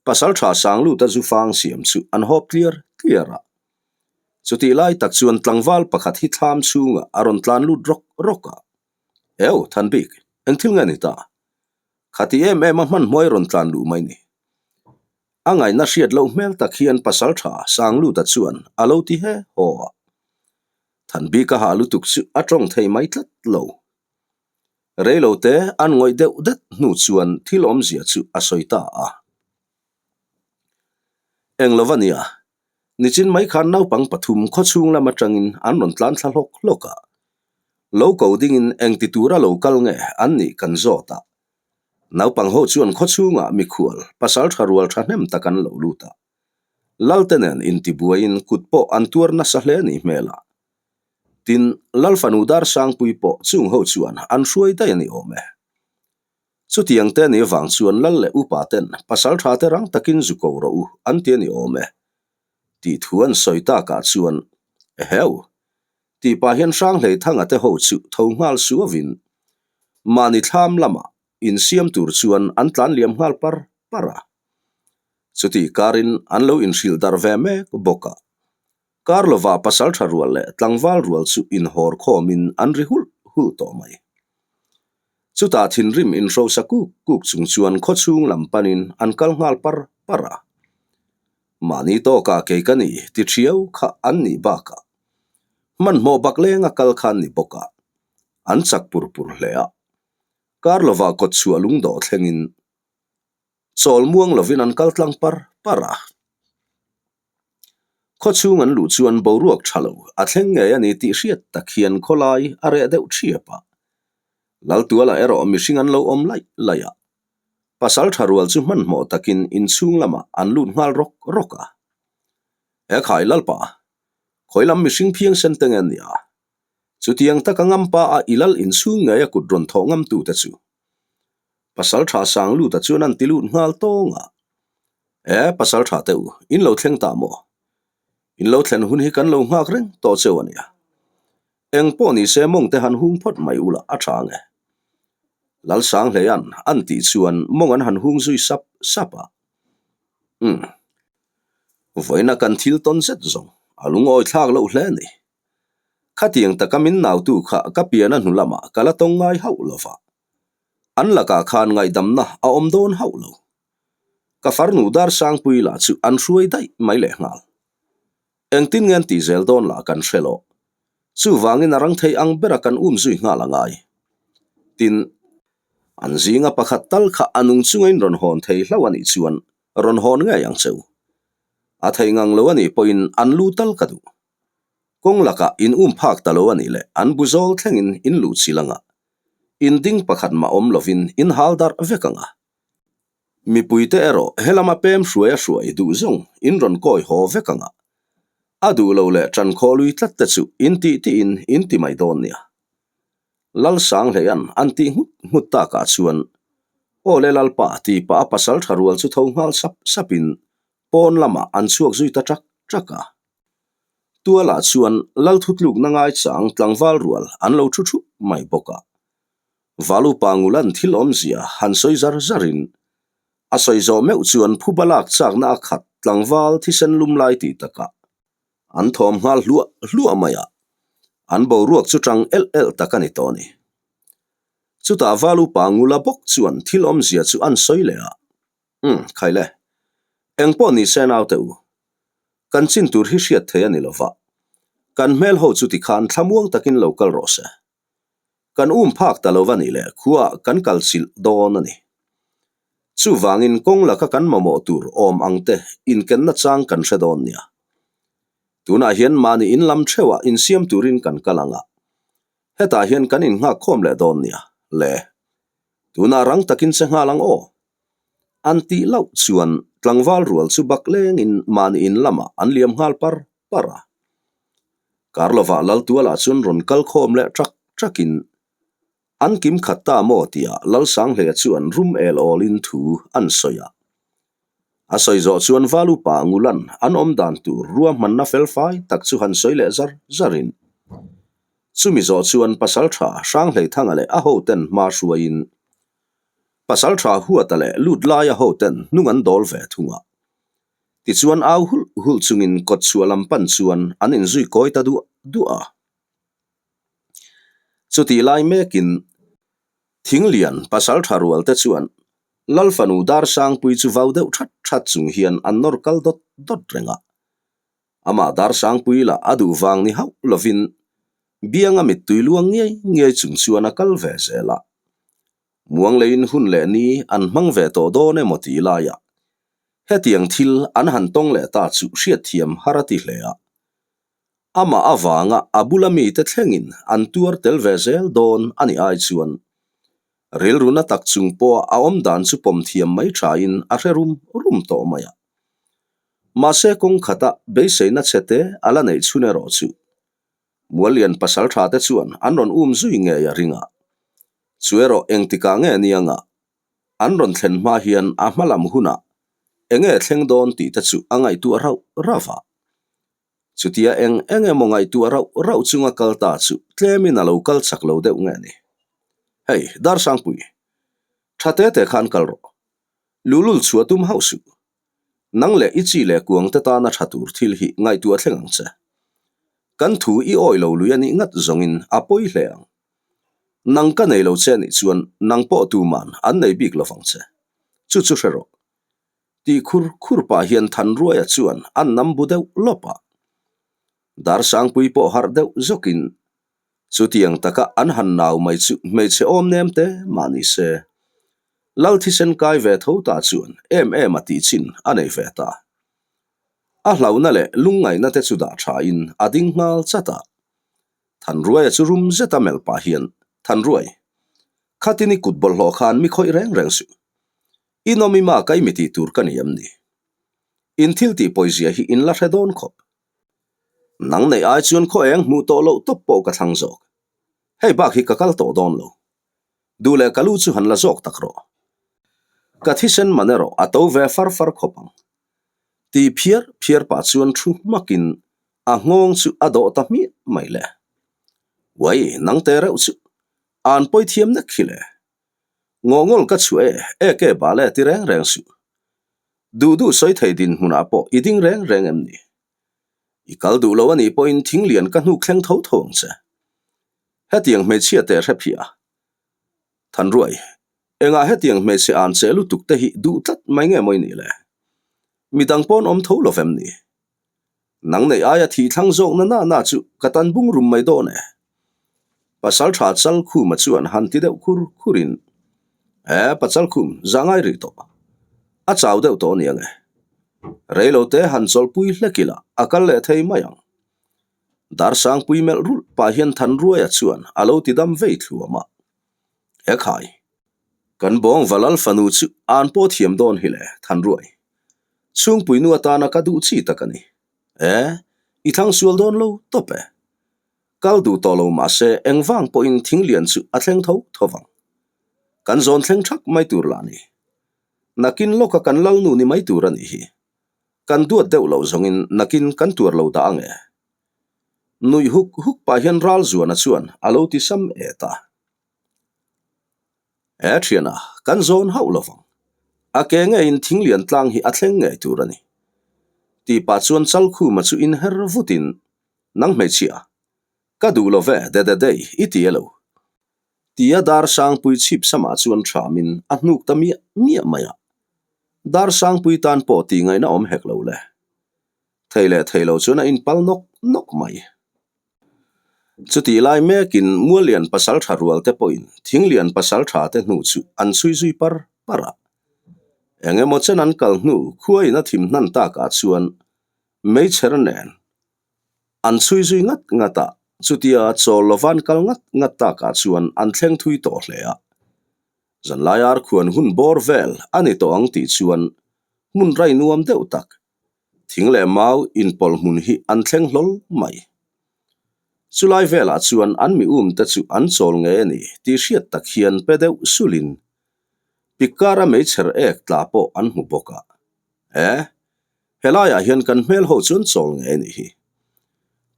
Pasaltha Sangluta zu fang siam chu an hawp tliar tliar a. Chutih lai tak chuan tlangval pakhat hi thlam chhungah a rawn tlan lut rawk rawk a. Eu, Thanbik, eng thil nge ni ta? Khati em em a hmanhmawh i rawn tlan luh mai ni. A ngaihna hriat loh hmel tak hian Pasaltha Sangluta chuan a lo ti he haw a. Thanbika hah lutuk chu a tawng thei mai tlat lo. Reilote an ngawih deuh det hnu chuan thil awmzia chu a sawi ta a. Eng lo va nia, nichin mai khan naupang pathum khawchhung lam atangin an rawn tlan thla hlawk hlawk a. Lo ko dingin eng ti tura lo kal nge an nih kan zawt a. Naupang ho chuan khawchhungah mikhual, pasal tha rual thahnem tak an lo lut a. Lalte nen intibuaiin kut pawh an tuar nasa hle ni hmel a. Tin, Lalfanu Darsangpui pawh chung ho chuan an hruai daih a ni awm e. Chutiang te ni vang chuan lal leh upa ten pasal tha te rang takin zu ko rawh u an ti a ni awm e. Tih thu an sawi takah chuan, Eheu! Tih pah hian Hranghleithanga te ho chu tho nghal suavin mahni thlam lamah insiam tur chuan an tlan liam nghal par par a. Chutih karin an lo inhrilh darh ve mek bawk a. Kar lova pasal tha rual leh tlangval rual chu inhawr khawmin an ri hulh hulh tawh mai. Chutah thinrim inhrosa kuk kuk chung chuan khawchhung lam panin an kal nghal par par a. Mahni tawkah kei ka ni ti thiau kha an nih bakah hmanhmawh bak lenga kal kha an ni bawk a, an chak pur pur hle a. Kar lova kawtchhuah lungdawh thlengin chawl muang lovin an kal tlang par par a. Khawchhung an luh chuan boruak tha lo a thleng ngei a ni tih hriat tak hian khawlai a reh deuh thiap a. Laltuala erawh mihring an lo awm laih laih a. Pasal tha rual chu hmanhmawh takin inchhung lamah an lut nghal rawk rawk a. He khai Lalpa, khawi lam mihring phiangsen te nge nia? Chutiang taka ngampa a i lal inchhung ngei a kut rawn thawh ngamtute chu. Pasal tha sang luta chuan an ti lut nghal tawng a. E, pasal tha teh u, in lo thleng ta maw? In lo thlen hun hi kan lo nghak reng tawh cheu a nia. Eng pawh ni se mawng te han hung phawt mai ula a tha ang e. Lalsanghleia'n an tih chuan mawng an han hung zui sap sap a. Umm. Vawiina kan thil tawn zet zawng a lungawi thlak loh hle a ni. Khatiang taka min nautu kha ka pian a hnu lamah ka la tawng ngai hauh lo va. An lakah khan ngaihdamna a awm dawn hauh lo. Ka farnu Darsangpui lah chu an hruai daih mai leh nghal. Engtin nge an tih zel dawn lah kan hre lo. Chuvangin a rang thei ang bera kan um zui nghal a ngai. Tin, an zinga pakhat tal kha a nung chunga in rawn hawn thei hlauh a nih chuan rawn hawn ngei ang che u. A thei ngang lo a nih pawhin an lu tal ka duh. Kawng lakah in um phak ta lo a nih leh an bu zawl thlengin in luh chil anga in ding pakhat mah awm lovin in hal darh vek ang a. Mipuite erawh helama pem hruai a hruai duh zawng in rawn kawi haw vek ang a. A duh lo leh ṭan khawlui tlat te chu in tih tiin in ti mai dawn nia. Lalsanghleia'n an tih nghut nghut takah chuan Aw le Lalpa tih pah a pasal ṭha rual chu tho nghal sap sapin pawn lamah an chhuak zui ta ṭak ṭak a. Tualah chuan Lalthutlukna ngaichang tlangval rual an lo thu thup mai bawk a. Valupa Ngulan thil awmzia han sawi zar zarin a sawi zawh meuh chuan phuba lak chakna a khat tlangval thisen lum lai tih takah an thawm nghal hluah hluah mai a, an boruak chu tang elh elh tak a ni tawh a ni. Chutah Valupa Ngula bawk chuan thil awmzia chu an sawi leh a. Umm, khai le. Eng pawh ni se naute u. Kan chin tur hi hriat thei a ni lo va. Kan hmel ho chu tikhan thlamuang takin lo kal rawh se. Kan um phak ta lo va nih leh khuaah kan kal chilh dawn a ni. Chuvangin kawng laka kan mamawh tur awm ang te inkenna chang kan hre dawn nia. Tunah hian mahni in lam theuhah insiam turin kan kal ang a. Hetah hian kan innghak khawm leh dawn nia. Le. Tunah rang takin che nghal ang aw. An tih loh chuan tlangval rual chu bak lengin mahni in lamah an liam nghal par par a. Karlovah Laltualah chuan rawn kal khawm leh ṭak ṭakin an kim khat ta maw tia Lalsanghleia chuan rum el awlin thu an sawi a. A sawi zawh chuan Val upa Ngulan an awm dan tur ruahmanna felfai tak chu han sawi leh zar zarin chumi zawh chuan Pasalṭha Hranghleithanga leh a hoten hma hruaiin Pasalṭha Huata leh Lutlaia hoten hnung an dawl ve thung a. Tichuan au hulh hulh chungin kawtchhuah lam pan chuan an inzui kawi ta duah duah a. Chutih lai mekin Thinglian Pasalṭha rualte chuan Lal fanu Darsangpui chu vau deuh that that chung hian an nawr kal dawt dawt reng a. Amah Darsangpui lah a duh vang ni hauh lovin bianga mittui luang ngiai ngiai chung chuan a kal ve zel a. Muang leiin hun leh ni an hmang ve tawh dawn emaw tih laiah hetiang thil an han tawng leh ta chu hriatthiam har a ti hle a. Amah avanga a bula mite thlengin an tuar tel ve zel dawn a nih ai chuan rilru na tak chung pawha a awm dan chu pawm thiam mai thain a hre rum rum tawh mai a. Mahse kawng khata beiseina chhe te a la neih chhun erawh chu Muallian pasal tha te chuan an rawn um zui ngei a ring a. Chu erawh engtikah nge nianga an rawn thlen hma hian a hma lam hunah enge thleng dawn tih te chu a ngaihtuah rauh rauh a. Chutia eng eng emaw ngaihtuah rauh rauh chunga kal ta chu tlemin a lo kal chak lo deuh nge ni. Hei, Darsangpui, tha te te khan kal rawh. Luhlul chhuah tum hauh suh. Nang leh i chi leh kuang te tana tha tur thil hi ngaihtuah thleng ang che. Kan thu i awi lo lui a nih ngat zawngin a pawi hle ang. Nang ka nei lo che nih chuan nang pawh tuman an nei bik lovang che. Chu chu hre rawh. Tih khur khur pah hian Thanruaia chuan a nam bu deuh lawp a. Darsangpui pawh harh deuh zawkin chutiang taka an han nau mai chu hmeichhe awm nem te mah ni se. Lal thisen kai ve tho ta chuan em em a tih chin a nei ve ta. A hlauhna leh lungngaihna te chu dah thain a ding nghal chat a. Thanruaia chu rum zeta melh pah hian, Thanruai, khatin i kut bawlhhlawh khan mi khawih reng reng suh. I nawm i ma ka i mi tih tur ka ni em ni? In thil tih pawizia hi in la hre dawn khawp. Nang neih ai chuan khaw eng hmuh tawh loh tawp pawh ka thlang zawk. Hei bak hi ka kal tawh dawn lo. Duh leh ka lu chu han la zawk tak rawh. Ka thisen man erawh a to ve far far khawp ang. Ti phiar phiar pah chuan thu hmakin a nghawng chu a dawh ta hmiah mai le. Uai, nang te reuh chu an pawi thiam nek hi le. Ngawhngawl ka chhuah e, ek e bal e ti reng reng suh. Duh duh sawi thei dinhmunah pawh i ding reng reng em ni? I kal duh lo a nih pawhin thing lian ka hnuk thleng tho tho ang che. Hetiang hmeichhia teh hre phiah a. Thanruai, engah hetiang hmeichhe an che lutuk te hi duh tlat mai nge mawi nih le? Midang pawn awm tho lo vem ni? Nang neih aia thih thlang zawk na na na chu ka tan bung rum mai dawn e. Pasal tha Chalkhuma chuan han ti deuh khur khurin, E, pa Chalkhum, za ngai rih tawh. A chau deuh tawh ania nge. Reilote han chawlhpui hlek ila a kal leh thei mai ang. Darsangpui melh rulh pah hian Thanruaia chuan a lo ti dam vei thluam a. He khai, kan bawng Valal fanu chu an pawh thiam dawn hi le, Thanruai. Chhungpui nu atana ka duh chi tak a ni. E, i thlang sual dawn lo tawp e. Kal duh tawh lo mah se engvang pawhin thinglian chu a thleng tho tho vang. Kan zawn thleng thak mai tur lah ni. Nakin lawka kan lalnu ni mai tur a nih hi. Kan duat deuh loh zawngin nakin kan tuar lo dah ang e. Nuih huk huk pah hian Ralzuana chuan a lo ti sam et a. He thiana, kan zawn hauh lo vang. A ke ngeiin thinglian tlang hi a thleng ngei tur a ni. Tih pah chuan Chalkhuma chu inher vutin, Nang hmeichhia, ka duh lo ve Dededei i ti elo? Tia Darsangpui chhip samah chuan thamin a hnuk ta miah miah mai a. Darsangpui tan pawh tih ngaihna awm hek lo le. Thei leh thei lo chuan a inpal nawk nawk mai. Chutih lai mekin Muallian pasaltha rual te pawhin Thinglian pasaltha te hnu chu an chhui zui par par a. Eng emaw chen an kal hnu khuain a thim hnan takah chuan meichher nen An chhui zui ngat ngat a, chutia chawl lova an kal ngat ngat takah chuan an thleng thui tawh hle a. Zanlai ar khuan hun bawr vel a ni tawh ang tih chuan hmun rai nuam deuh tak, thing leh mau inpawlh hmun hi an thleng hlawl mai. Chulai velah chuan an mi um te chu an chawl ngei a ni tih hriat tak hian pe deuh sulin pikkara meichher ek tla pawh an hmu bawk a. E, helaiah hian kan hmel ho chuan chawl ngei a nih hi.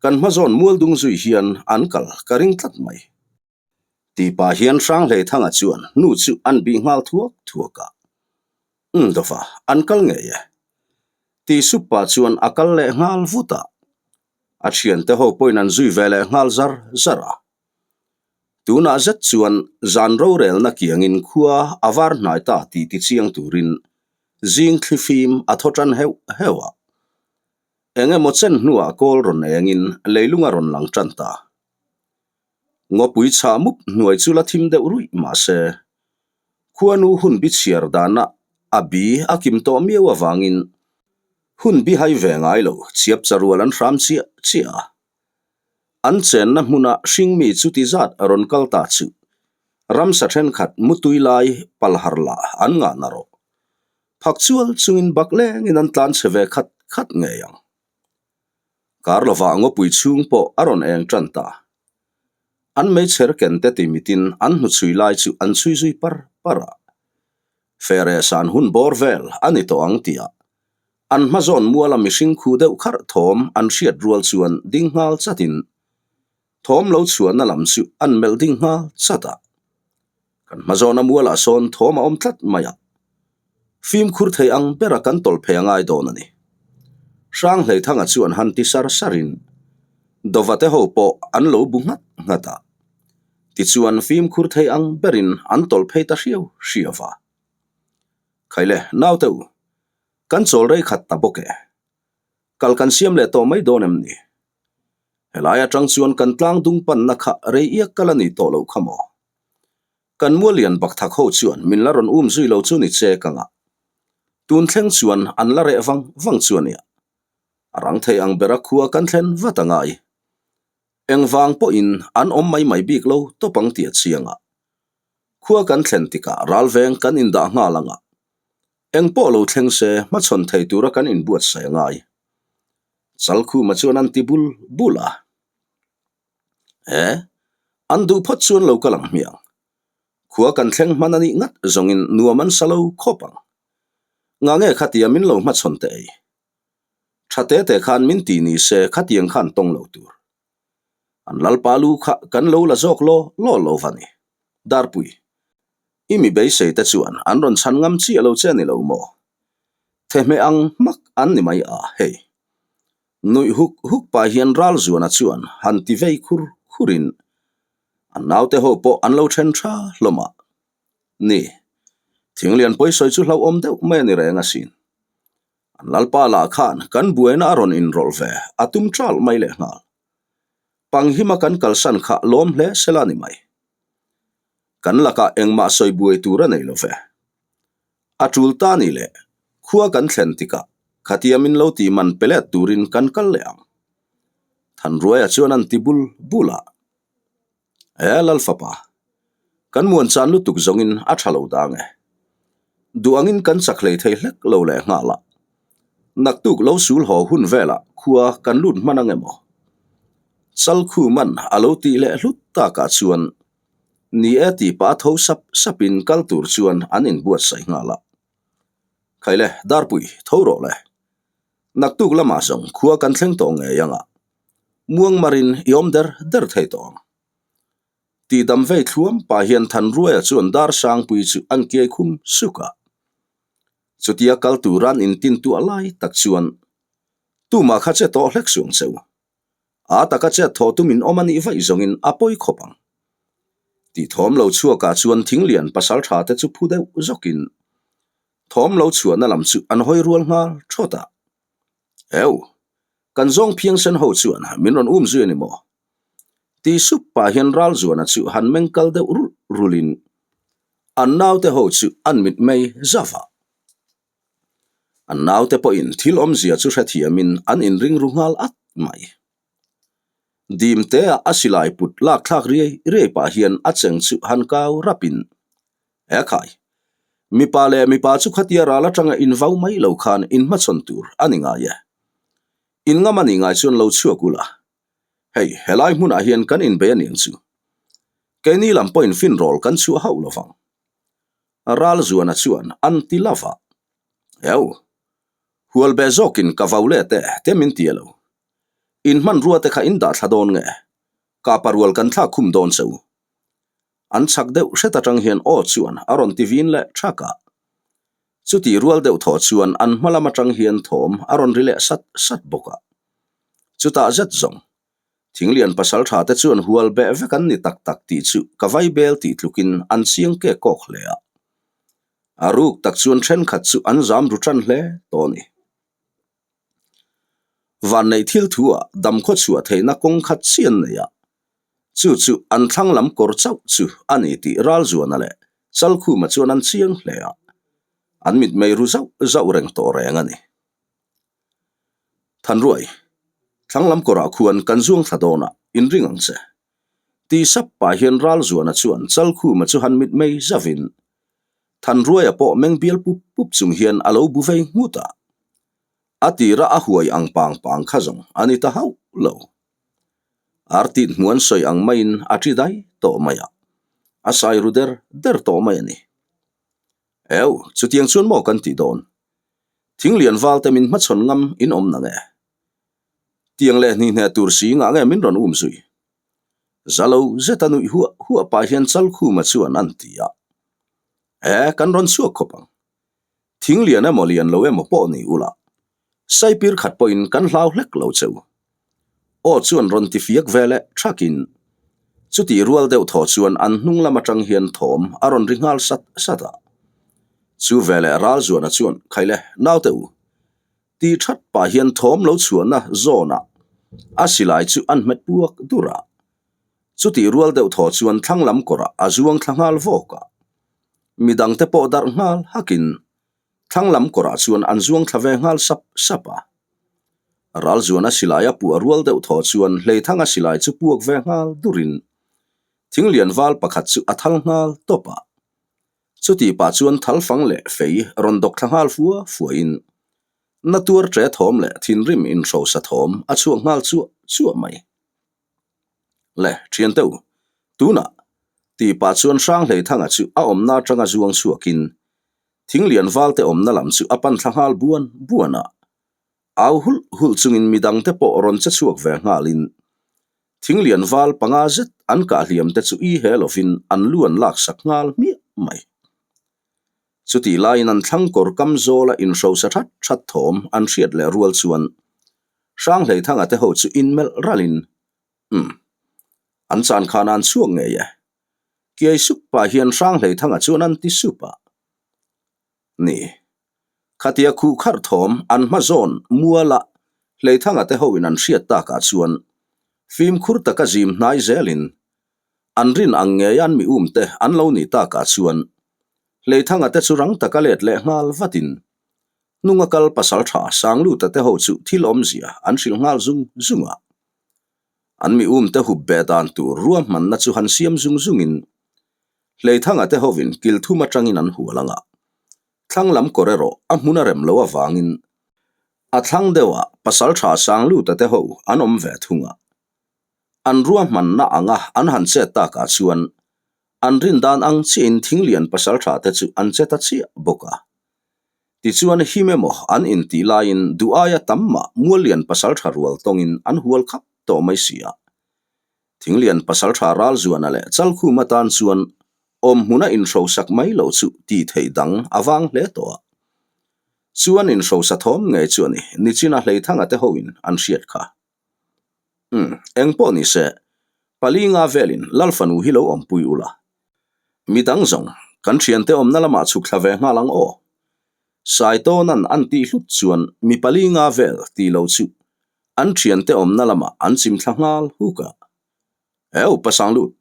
Kan hmazawn mual dung zui hian an kal ka ring tlat mai. Tih pah hian Hranghleithanga chuan hnu chu an bih nghal thuak thuak a. Umm dawva, an kal ngei e. Tih sup pah chuan a kal leh nghal vut a. A thiante ho pawhin an zui ve leh nghal zar zar a. Tunah zet chuan zan rorelna kiangin khua a var hnai ta tih tichiang turin zing thlifim a thaw tan heuh heuh a. Eng emaw chen hnuah kawl rawn engin leilung a rawn lang tan ta. Ngawpui chhah mup hnuai chu la thim deuh ruih mah se, khuanu hun bi chhiar dana a bi a kim tawh miau avangin hun bi hai ve ngai lo chiap charual an hram chiah chiah a. An chenna hmuna hringmi chuti zat a rawn kal ta chu ramsa thenkhat mutui lai palhar lah an ngah na rawh. Phak chual chungin bak lengin an tlan chhe ve khat khat ngei ang. Kar lovah ngawpui chhung pawh a rawn eng tan ta. An meichher ken te ti mitin an hnuchhui lai chu an chhui zui par par a. Fere san hun bawr vel a ni tawh ang tih ah an hmazawn muala mihring khu deuh kharh thawm an hriat rual chuan ding nghal chatin thawm lo chhuahna lam chu an melh ding nghal chat a. Kan hmazawna mualah sawn thawm a awm tlat mai a, fimkhur thei ang bera kan tawlh phei a ngai dawn a ni. Hranghleithanga chuan han ti sar sarin Dovate ho pawh an lo bu nghat nghat a, tichuan fimkhur thei ang berin an tawlh phei ta hriau hriau va. Khaile, naute u, kan chawl rei khat ta bawk e. Kal kan siam leh tawh mai dawn em ni? Helai atang chuan kan tlang dung panna kha rei iak kal a ni tawh loh kha maw? Kan mualian bakthak ho chuan min la rawn um zui lo chu ni che ka ngah. Tun thleng chuan an la reh vang vang chu a nia. A rang thei ang bera khua kan thlen vat a ngai. Engvang pawhin an awm mai mai bik lo tawp ang tih a chiang a. Khua kan thlen tikah ralveng kan indah nghal ang a. Eng pawh lo thleng se hmachhawn thei tura kan inbuatsaih a ngai. Chalkhuma chuan an ti bul bul a. He, an duh phawt chuan lo kal ang hmiang. Khua kan thleng hman a nih ngat zawngin nuam an sa lo khawp ang. Nga nge khatia min lo hmachhawn teh ei. Tha te te khan min ti ni se khatiang khan tawng lo tur. An lalpa lu kha kan lo la zawk law law lo va ni. Darpui, i mi beisei te chuan an rawn chhan ngam chiah lo che a ni lo maw? Thehmeh ang hmak an ni mai a, hei. Nuih huk huk pah hian Ralzuana chuan han ti vei khur khurin an naute ho pawh an lo then tha hlawm a. Ni, Thinglian pawisawi chu hlauhawm deuh mai a ni reng asin. An lalpa lah khan kan buaina a rawn inrawlh ve a tum ṭalh mai lehnghal. Panghima kan kalsan kha lawm hle sela ni mai. Kan lakah engmah sawi buai tur a nei lo ve. A ṭul ta ni le, khua kan thlen tikah khatia min lo tih man pe let turin kan kal leh ang. Thanruaia chuan an ti bul bul a. He Lalfapa, kan muan chan lutuk zawngin a tha lo dang e. Duh angin kan chak hlei thei hlek lo leh nghal a. Naktuk lo sul haw hun velah khua kan lut hman ang emaw? Chalkhuman a lo tih leh hlut takah chuan ni e tih pah a tho sap sapin kal tur chuan an inbuatsaih nghal a. Khaile, Darpui, tho rawh le. Naktuk lamah zawng khua kan thleng tawh ngei ang a. Muangmarin i awm der der thei tawh ang. Tihdam vei thluam pah hian Thanruaia chuan dar sangpui chu an kiai khum suk a. Chutia kal turan intintuah lai tak chuan tumah kha che tawh hlek suang cheu. A taka chet thaw tumin awm a nih vaih zawngin a pawi khawp ang. Tih thawm lo chhuakah chuan thinglian pasal tha te chu phu deuh zawkin thawm lo chhuahna lam chu an hawi rual nghal thawt a. Eu! Kan zawng phiangsen ho chuan min rawn um zui a ni maw? Ti sup pah hian Ralzuana chu han meng kal deuh rulh rulhin an naute ho chu an mit mei zauh a. An naute pawhin thil awmzia chu hrethiamin an inring ru nghal at mai. Dimtea a silai put lak thlak riai riai pah hian a cheng chu han kau rapin, He khai, mipa leh mipa chu khatia ral atanga invau mai lo khan inhmachhawn tur a ni ngai e. Inngam a nih ngai chuan lo chhuak ula. Hei, helai hmunah hian kan inbei a niang chu. Keini lam pawhin finrawl kan chhuah hauh lovang. Ralzuana chuan an ti lova. Eu! Hual beh zawkin ka vau let e te min ti a lo. In hmanrua te kha in dah thla dawn nge? Kapa rual kan thlak khum dawn che u. An chak deuh hret atang hian aw chuan a rawn ti vin leh thak a. Chutih rual deuh thaw chuan an hma lam atang hian thawm a rawn ri leh sat sat bawk a. Chutah zet zawng, Thinglian pasal tha te chuan hual beh vek an ni tak tak tih chu ka vai bel tih tlukin an chiang kek kawk hle a. A ruk tak chuan thenkhat chu an zam ru tan hle tawh a ni. Vanneih thil thu ah damkhaw chhuah theihna kawng khat chi an nei a, chu chu an thlang lam kawr chauh chu a ni tih Ralzuana leh Chalkhuma chuan an chiang hle a, an mitmei ru zauh zauh reng tawh reng a ni. Thanruai, thlang lam kawrah khuan kan zuang thla dawn a, inring ang che. Ti sap pah hian Ralzuana chuan Chalkhuma chu han mitmei zauhin Thanruaia pawh meng bial pup pup chung hian a lo bu vei nghut a. A tira a huai ang pang pang kha zawng a ni ta hauh lo. Artit hmuan sawi ang maiin a ṭi dai tawh mai a, a sai ru der der tawh mai a ni. Eu, chutiang chuan maw kan tih dawn? Thinglian valte min hmachhawn ngam in awm nang e. Tiang leh hnihneh tur si ngah nge min rawn um zui? Zalo zeta nuih huah huah pah hian Chalkhuma chuan an ti a. E, kan rawn chhuak khawp ang. Thing lian emaw lian lo emaw pawh ni ula, Saipir khat pawhin kan hlau hlek lo che u. Aw chuan rawn ti fiak ve leh thakin, chutih rual deuh thaw chuan an hnung lam atang hian thawm a rawn ri nghal sat sat a. Chu veleh Ralzuana chuan, Khaile, naute u, Ti that pah hian thawm lo chhuahna zawnah a silai chu an hmet puak dur a. Chutih rual deuh thaw chuan thlang lam kawrah a zuang thla nghal vawk a. Midangte pawh darh nghal hakin thlang lam kawrah chuan an zuang thla ve nghal sap sap a. Ralzuana silai a puah rual deuh thaw chuan Hleithanga silai chu puak ve nghal durin thinglian val pakhat chu a thal nghal tawp a. Chutih pah chuan thalfang leh fei rawn dawk thla nghal fua fuahin na tuar ṭe thawm leh thinrim inhrosa thawm a chhuak nghal chuah chuah mai. Le, ṭhiante u, tunah, tih pah chuan Hranghleithanga chu a awmna aṭanga zuang chhuakin thinglian valte awmna lam chu a pan thla nghal buan buan a. Au hulh hulh chungin midangte pawh rawn che chhuak ve nghalin Thinglian val panga zet an kah hliam te chu i he lovin an lu an laksak nghal hmiah mai. Chutih laiin an thlang kawr kam zawla inhrosa that that thawm an hriat leh rual chuan Hranghleithanga te ho chu inmelh ralhin Umm. An chan khan an chhuak ngei e. Kiai sup pah hian Hranghleithanga chuan an ti sup a. Ni. Khatia khuh kharh thawm an hma zawn muala Hleithanga te hoin an hriat takah chuan fimkhur taka zim hnai zelin an rin ang ngei an mi um te an lo nih takah chuan Hleithanga te chu rang taka let leh nghal vatin hnunga kal pasal tha Sangluta te ho chu thil awmzia an hrilh nghal zung zung a. An mi um te hup beh dan tur ruahmanna chu han siam zung zungin Hleithanga te hovin kil thum atangin an hual ang a, thlang lam kawr erawh a hmun a rem loh avangin a thlang deuhah Pasaltha Sangluta te ho an awm ve thung a. An ruahmanna anga an han chet takah chuan an rin dan ang chiahin Thinglian Pasaltha te chu an che ta chiah bawk a. Tichuan him emaw an intih laiin duh aia tam mah Muallian Pasaltha rual tawngin an hual khap tawh mai si a. Thinglian pasaltha Ralzuana leh Chalkhum atan chuan awmhmuna inhrosak mai loh chu tih theih dang a vang hle tawh a. Chuan inhrosa thawm ngei chu a ni, nichina Hleithanga te hoin an hriat kha. Umm, eng pawh ni se, pali nga velin Lal fanu hi lo awmpui ula. Midang zawng, kan thiante awmna lamah chhuk thla ve nghal ang aw. Saitawnan an tih hlut chuan mi pali nga vel tih lo chu An thiante awmna lamah an chim thla nghal huk a. Eu, pasang lut,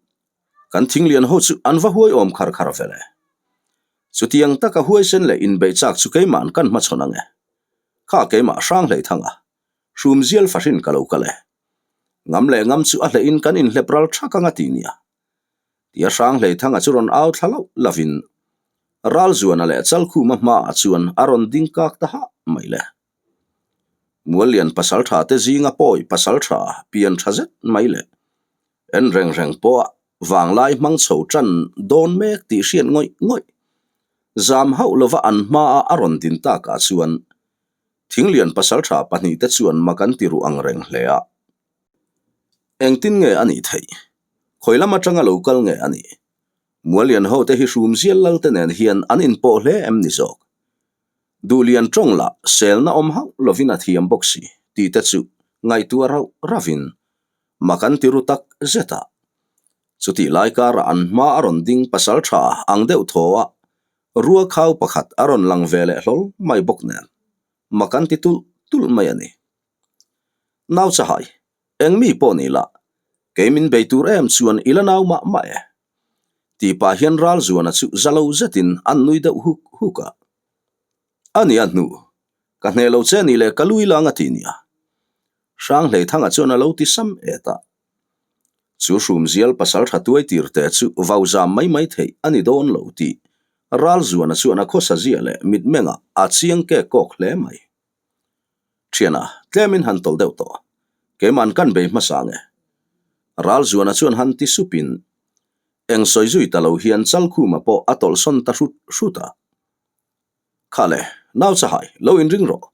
kan thinglian ho chu an va huai awm khar khar vel e. Chutiang taka huaisen leh inbeih chak chu keimah an kan hmachhawn ang e. Kha keimah hrang hlei thang a, hrum zial fahrin ka lo kal e. Ngam leh ngam chu a hlehin kan inhlep ral thak ang a ti nia. Tia hrang hlei thanga chu rawn au thla loh lovin Ralzuana leh Chalkhuma hmaah chuan a rawn ding kak ta hah mai le. Muallian pasaltha te zinga pawi pasaltha pian tha zet mai leh en reng reng pawha vanglai hmang chho tan dawn mek tih hriat ngawih ngawih. Zam hauh lova an hmaa a rawn din takah chuan. Thinglian pasaltha pahnihte chuan mak an ti ruh ang reng hle a. Engtin nge a nih theih? Khawi lam atanga lo kal nge a nih? Muallian hote hi hrumzial lalte nen hian an inpawh hle em ni zawk? Duhlian tawng lah selna awm hauh lovin a thiam bawk si tih te chu ngaihtuah rauh rauhin mak an ti ru tak zet a. Chutih lai karah an hma a rawn ding pasal tha ang deuh thaw a, rua khau pakhat a rawn lang ve leh hlawl mai bawk nen mak an ti tulh tulh mai a ni. Nau chahai, eng mi pawh ni lah, kei min bei tur em chuan i la nau mah mah e. Tih pah hian Ralzuana chu za lo zetin an nui deuh huk huk a. A nia hnu, ka hneh lo che ni le ka lui lang a ti nia. Hranghleithanga chuan a lo ti sam et a. Chu hrumzial pasal tha tuai tir te chu vau zam mai mai theih a ni dawn lo tih Ralzuana chuan a khawsa zia leh mitmengah a chiang kek kawk hle mai. Thiana, tlemin han tawlh deuh tawh. Keiman kan bei hmasa nge? Ralzuana chuan han ti supin eng sawi zui ta lo hian Chalkhuma pawh a tawlhsawn ta hrut hrut a. Kha le, nau chahai, lo inring rawh.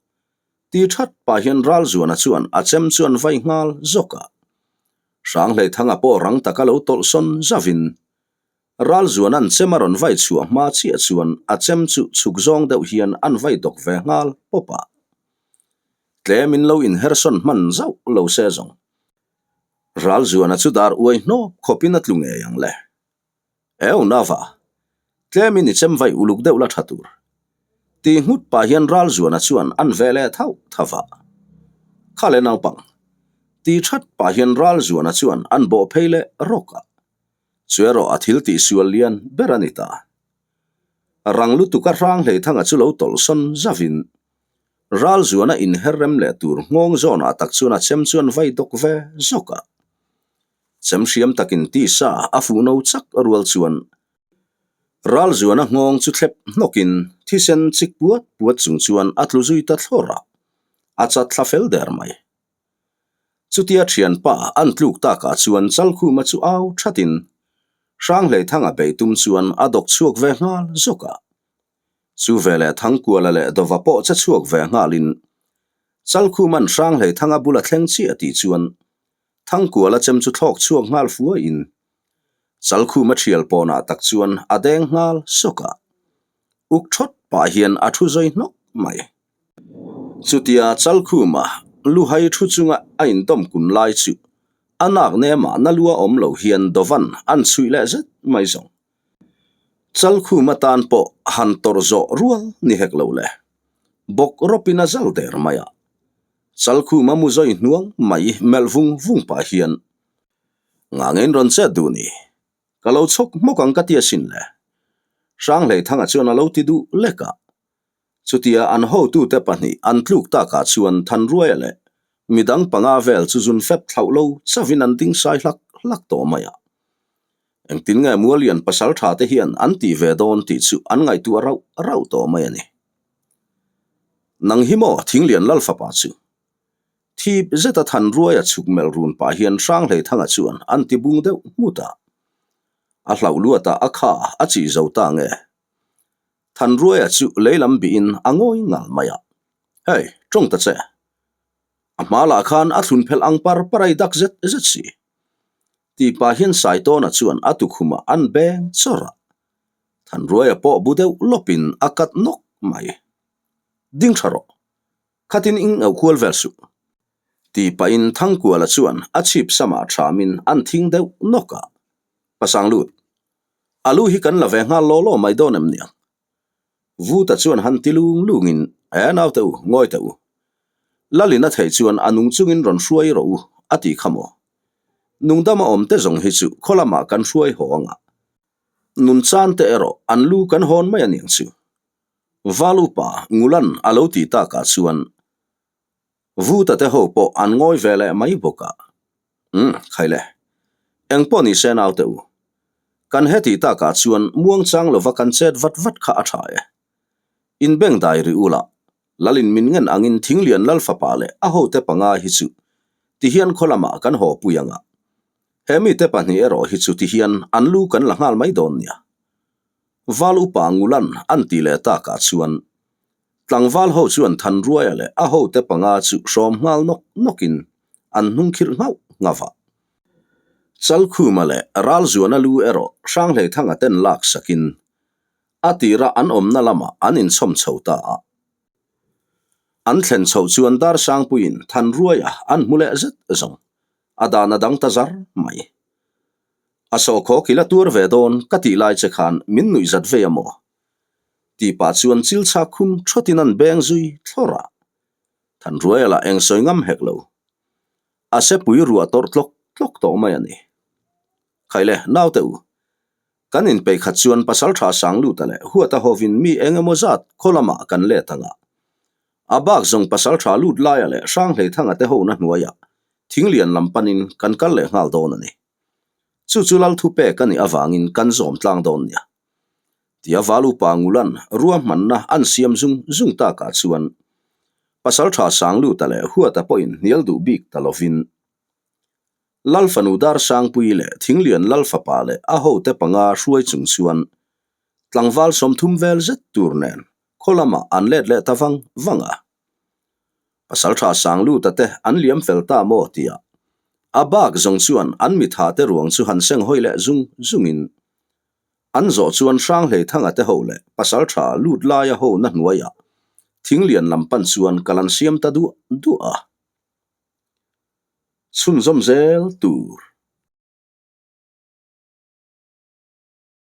Ti that pah hian Ralzuana chuan a chem chuan vai nghal zawk a. Hranghleithanga pawh rang taka lo tawlhsawn zavin Ralzuana'n chem a rawn vai chhuah hma chiah chuan a chem chu chhuk zawng deuh hian an vai dawk ve nghal pawp a. Tlem in lo inhersawn hman zauh lo se zawng. Ralzuana chu dar uai hnawp khawpin a tlu ngei ang le. Eu nava, tlem in i chem vai uluk deuh la tha tur. Ti nghut pah hian Ralzuana chuan an ve leh thauh thauh a. Kha le naupang. Ti that pah hian Ralzuana chuan an bawh phei leh rawk a. Chu erawh a thil tih sual lian ber a ni ta. Rang lutuk a hrang hleithanga chu lo tawlhsawn zavin Ralzuana inher rem leh tur nghawng zawnah tak chuan a chem chuan vai dawk ve zawk a. Chem hriam takin tisa a fuh no chak rual chuan Ralzuana nghawng chu thlep hnawkin thisen chik puat puat chung chuan a tlu zui ta thlawr a, a chat thla fel der mai. Chutia thianpa an tluk takah chuan Chalkhuma chu au thatin Hranghleithanga bei tum chuan a dawk chhuak ve nghal zawk a. Chu veleh Thangkuala leh Dova pawh che chhuak ve nghalin Chalkhuma'n Hranghleithanga bula thleng chiah tih chuan Thangkuala chem chu thlawk chhuak nghal fuaiin Chalkhuma thial pawnah tak chuan a deng nghal sawk a. Uk thawt pah hian a thu zawi hnawk mai. Chutia Chalkhuma luhai thu chunga a indawm kun lai chu a nak nemah na lua awm lo hian Dovan an chhuih leh zet mai zawng. Chalkhuma tan pawh han tawrh zawh rual ni hek lo le. Bawk rawpin a zal der mai a. Chalkhuma mu zawi hnuang mai melh vung vung pah hian Ngangein rawn chet duh ni. Ka lo chhawk hmawk ang ka ti asin le. Hranghleithanga chuan a lo ti duh lek a. Chutia an hotute pahnih an tluk takah chuan Thanruaia leh midang panga vel chu zun fep thlauh lo chavin an ding sai hlak hlak tawh mai a. Engtin nge Mualian pasal tha te hian an tih ve dawn tih chu an ngaihtuah rauh rauh tawh mai a ni. Nang hi maw Thinglian Lalfapa chu? Thip zeta Thanruaia chhuk melh run pah hian Hranghleithanga chuan an ti bung deuh nghut a. A hlauh luatah a kha a chih zo ta nge? Thanruaia chu leilam bihin a ngawi ngal mai a, Hei, tawng ta che. A hma lah khan a thlun phelh ang par par a i dak zet zet si. Tih pah hian Saitawna chuan a tukhumah an beng chawrh a. Thanruaia pawh bu deuh lawpin a kat nawk mai. Ding tha rawh. Khatin ing auh kual vel suh. Tih pahin Thangkuala chuan a chhip samah thamin an thing deuh nawk a. Pasang lut. A lu hi kan la ve nghal law law mai dawn em niang? Vuta chuan han ti lung lungin, E naute u, ngawi teh u. Lalin a theih chuan a nung chungin rawn hruai rawh u, a ti kha maw? Nungdama awm te zawng hi chu khaw lamah kan hruai haw ang a. Nun chan te erawh an lu kan hawn mai a niang chu. Valupa Ngulan a lo tih takah chuan Vuta te ho pawh an ngawi ve leh mai bawk a. Umm, khai le. Eng pawh ni se naute u. Kan heti takah chuan muangchang lova kan chet vat vat kha a tha e. In beng dai ri ula, Lalin min ngen angin Thinglian Lalfapa leh a hote panga hi chu tihian khaw lamah kan haw pui ang a. He mite pahnih erawh hi chu tihian an lu kan la nghal mai dawn nia. Val upa Ngulan an ti leh takah chuan. Tlangval ho chuan Thanruaia leh a hote panga chu hrawm nghal nawk nawkin an hnung khirh nghauh nghauh a. Chalkhuma leh Ralzuana lu erawh Hranghleithanga ten lak sakin a tira an awmna lamah an inchhawm chho ta a. An thlen chhoh chuan Darsangpuiin Thanruaia an hmu leh zet zawng a dan a dang ta zar mai. A sawhkhawk i la tuar ve dawn ka tih lai che khan min nuih zat vei a maw? Tih pah chuan chil chhak khum thawtin an beng zui thlawr a. Thanruaia lah eng sawi ngam hek lo. A sepui ruah tawrh tlawk tlawk tawh mai a ni. Khaile, naute u. Kan inpeih khat chuan Pasaltha Sangluta leh Huata hovin mi eng emaw zat khaw lamah kan let ang a. A bak zawng Pasaltha lut laia leh Hranghleithanga te hona hnuaiah Thinglian lam panin kan kal leh nghal dawn a ni. Chu chu Lal thupek a nih avangin kan zawm tlang dawn nia. Tia Valupa Ngulan ruahmanna an siam zung zung takah chuan Pasaltha Sangluta leh Huata pawhin hnial duh bik ta lovin Lal fanu Darsangpuii leh Thinglian Lal fapa leh a hote panga hruai chung chuan tlangval 30 vel zet tur nen khaw lamah an let leh ta vang vang a. Pasaltha Sangluta te an liam fel ta maw tia a bak zawng chuan an mitha te ruang chu han seng hawi leh zung zungin an zawh chuan Hranghleithanga te ho leh Pasaltha lut laia ho na hnuaiah Thinglian lam pan chuan kal an siam ta duah duah a. Chhunzawm zel tur.